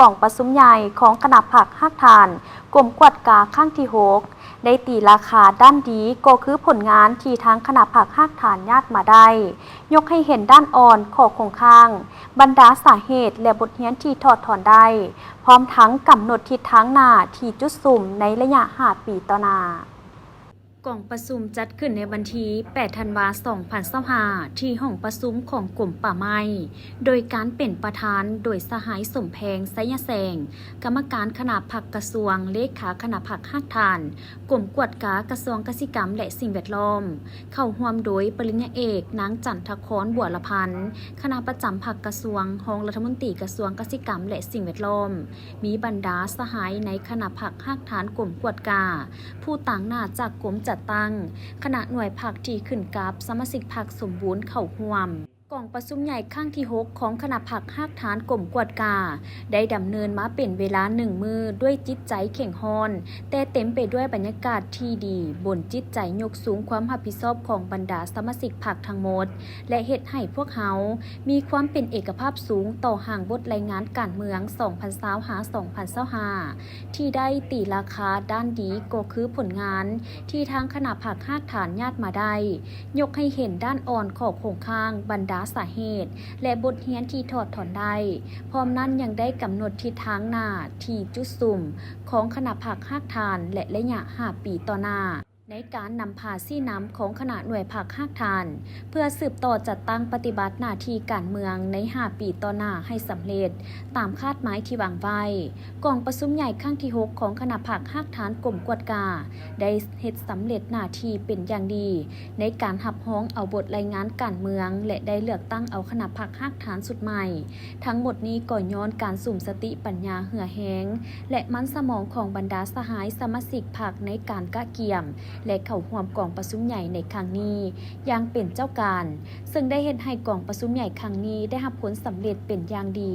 ກອງປະຊຸມໃຫຍ່ຂອງຄະນະພັກຮາກຖານກົມກວດກາຄັ້ງທີຫົກ ໄດ້ຕີລາຄາດ້ານດີ ກໍຄືຜົນງານທີ່ທາງຄະນະພັກຮາກຖານຍາດມາໄດ້, ຍົກໃຫ້ເຫັນດ້ານອ່ອນ, ຂໍ້ຄົງຄ້າງ, ບັນດາສາເຫດ ແລະ ບົດຮຽນທີ່ຖອດຖອນໄດ້, ພ້ອມທັງກຳນົດທິດທາງໜ້າທີ່ຈຸດສຸມໃນໄລຍະຫ້າປີຕໍ່ໜ້າ. ກອງປະຊຸມຈັດຂຶ້ນໃນວັນທີແປດ ທັນວາ ສອງພັນຊາວຫ້າ ທີ່ຫ້ອງປະຊຸມຂອງກົມປ່າໄມ້ ໂດຍການເປັນປະທານໂດຍສະຫາຍ ສົມແພງ ໄຊຍະແສງ, ກຳມະການຄະນະພັກກະຊວງ, ເລຂາຄະນະພັກຮາກຖານ, ກົມກວດກາກະຊວງກະສິກຳ ແລະ ສິ່ງແວດລ້ອມ, ເຂົ້າຮ່ວມໂດຍປະລິນຍາເອກ ນາງ ຈັນທະຄອນ ບົວລະພັນ, ຄະນະປະຈຳພັກກະຊວງ, ຮອງລັດຖະມົນຕີກະຊວງກະສິກຳ ແລະ ສິ່ງແວດລ້ອມ, ມີບັນດາສະຫາຍໃນຄະນະພັກຮາກຖານກົມກວດກາ, ຜູ້ຕາງໜ້າຈາກກົມຈັດຕັ້ງ, ຄະນະໜ່ວຍພັກທີ່ຂຶ້ນກັບສະມາຊິກພັກສົມບູນເຂົ້າຮ່ວມ. ກອງປະຊຸມໃຫຍ່ຄັ້ງທີຫົກຂອງຄະນະພັກຮາກຖານກົມກວດກາ ໄດ້ດຳເນີນມາເປັນເວລາໜຶ່ງມື້ດ້ວຍຈິດໃຈເຄັ່ງຮ້ອນ, ແຕ່ເຕັມໄປດ້ວຍບັນຍາກາດທີ່ດີ, ບົນຈິດໃຈຍົກສູງຄວາມຮັບຜິດຊອບຂອງບັນດາສະມາຊິກພັກທັງໝົດ ແລະ ເຮັດໃຫ້ພວກເຮົາມີຄວາມເປັນເອກະພາບສູງຕໍ່ຮ່າງບົດລາຍງານການເມືອງ ສອງພັນຊາວຫ້າ ສອງພັນຊາວຫ້າ ທີ່ໄດ້ຕີລາຄາດ້ານດີ ກໍຄືຜົນງານທີ່ທາງຄະນະພັກຮາກຖານຍາດມາໄດ້, ຍົກໃຫ້ເຫັນດ້ານອ່ອນ, ຂໍ້ຄົງຄ້າງ, ບັນດາສາເຫດ ແລະ ບົດຮຽນທີ່ຖອດຖອນໄດ້, ພ້ອມນັ້ນຍັງໄດ້ກຳນົດທິດທາງໜ້າທີ່ຈຸດສຸມຂອງຄະນະພັກຮາກຖານ ແລະ ໄລຍະຫ້າປີຕໍ່ໜ້າ. ໃນການນຳພາຊີ້ນຳຂອງຄະນະໜ່ວຍພັກຮາກຖານ ເພື່ອສືບຕໍ່ຈັດຕັ້ງປະຕິບັດໜ້າທີ່ການເມືອງໃນຫ້າປີຕໍ່ໜ້າໃຫ້ສຳເລັດຕາມຄາດໝາຍທີ່ວາງໄວ້, ກອງປະຊຸມໃຫຍ່ຄັ້ງທີຫົກຂອງຄະນະພັກຮາກຖານກົມກວດກາ ໄດ້ເຮັດສຳເລັດໜ້າທີ່ເປັນຢ່າງດີ ໃນການຮັບຮອງເອົາບົດລາຍງານການເມືອງ ແລະ ໄດ້ເລືອກຕັ້ງເອົາຄະນະພັກຮາກຖານຊຸດໃໝ່. ທັງໝົດນີ້ກໍຍ້ອນການສຸມສະຕິປັນຍາເຫື່ອແຮງ ແລະ ມັນສະໝອງຂອງບັນດາສະຫາຍສະມາຊິກພັກໃນການກະກຽມ ແລະ ເຂົ້າຮ່ວມກອງປະຊຸມໃຫຍ່ໃນຄັ້ງນີ້ຢ່າງເປັນເຈົ້າການ, ເຊິ່ງໄດ້ເຮັດໃຫ້ກອງປະຊຸມໃຫຍ່ຄັ້ງນີ້ໄດ້ຮັບຜົນສຳເລັດເປັນຢ່າງດີ.